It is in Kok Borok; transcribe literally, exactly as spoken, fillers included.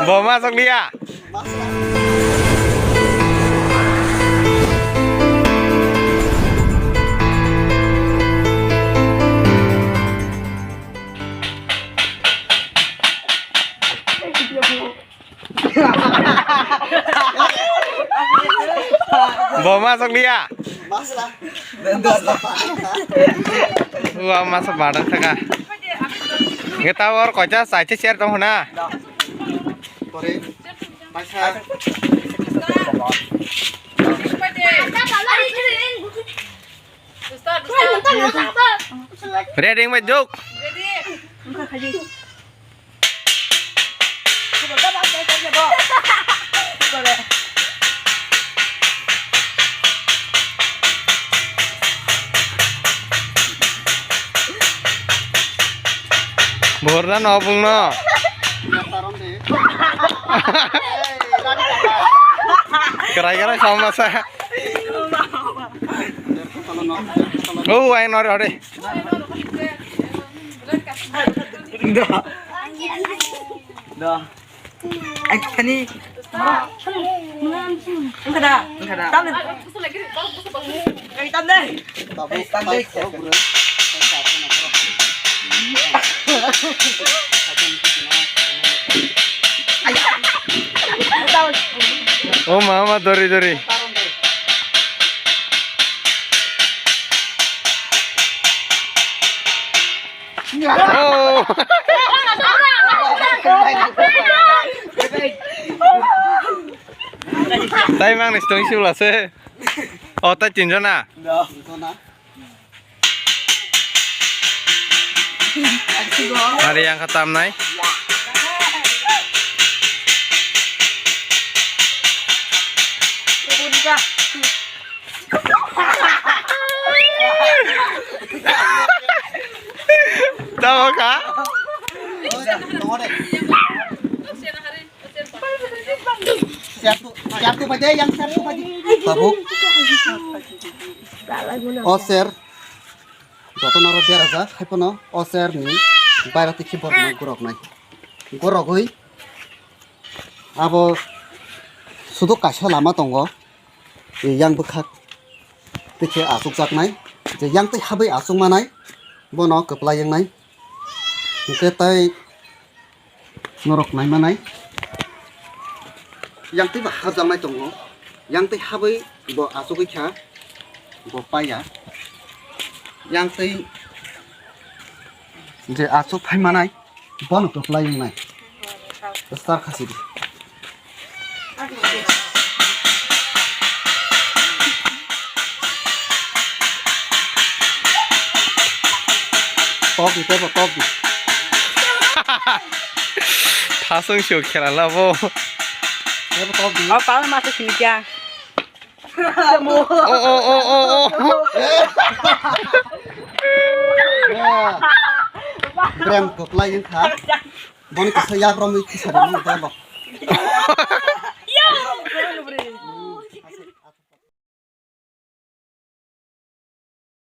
Bo masuk dia. Bo masuk dia. Wah, masuk badak thaka. Kita war kocha sacha share tong hona. Ready, mai juk. Borna no bung no. Kerai kerai sama sa. Oh, ai nore ore. Da. Da. Ai, kani. Engkha da? Engkha da. Tam de. Ai, tam de. Ai, tam de. Ai. O mama, dori, dori. Oh. Tai mang ni stoi siu la se. O tai tin jona. Hari yang khatam nai. Tamo kha? Siap tu, siap tu baje, yang siap tu baje. Tabuk. O ser. Joto noro berajak, hai phano o ser ni baira tikhi borok no gorok nai. Gorogwi abo sudu kaisa lama tongo. Yang bwkhak tei khe achukjaknai, je yang twi habwi achukmanai, bono kwplai wngnai. Hwnkhe tei norok naimanai, yang twi bo hapjaknai tongo, yang twi habwi bo achugwi kha, bo paiya, yang twi je achuk phaimanai. Bono kwplai wngnai. Star khasi di. Top di, tebo top di. Thasung sio khela labo. Tebo top di. Oh, pala masuk sini kya? Oh, oh, oh, oh, oh. Brem kwplai wngkha. Boni kisa yak romwi kisa romwi dolo.